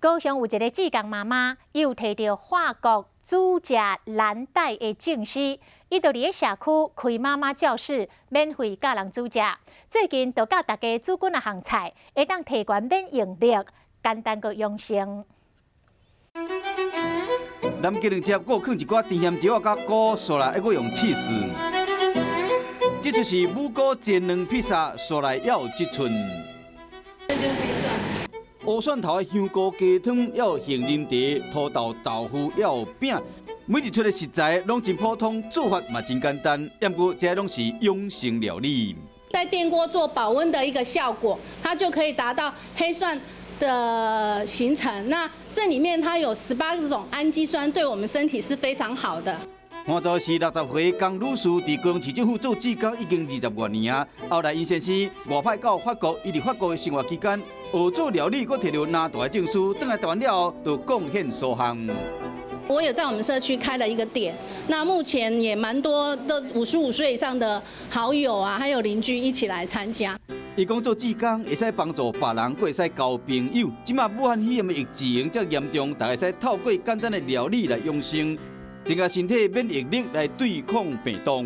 高雄有一个志工媽媽，伊有提著法國主食藍帶的證書，伊就佇咧社區開媽媽教室，免費教人煮食。最近就教大家煮幾若項菜，會當提懸免疫力，簡單閣養生。南雞兩隻，閣放一寡甜鹹椒仔佮菇，紲來猶閣用起司。這就是五穀煎卵披薩，紲來猶有這寸。烏蒜頭的香菇雞湯，猶有杏仁茶、土豆豆腐，猶有餅。每一出的食材攏真普通，做法嘛真簡單，毋過這攏是養生料理。在電鍋做保溫的一個效果，它就可以達到黑蒜的形成。那這裡面它有18種氨基酸，對我們身體是非常好的。換做是60歲江女士，佇高雄市政府做志工已經20外年啊。後來𪜶先生外派到法國，伊佇法國的生活期間，學做料理，閣提著拿大的證書，轉來台灣了後，就貢獻所項。我有在我們社區開了一個店，那目前也蠻多的55歲以上的好友啊，還有鄰居一起來參加。伊講做志工會使幫助別人，閣會使交朋友。這馬武漢肺炎的疫情遮嚴重，大家會使透過簡單的料理來養生，增加身體免疫力來對抗病毒。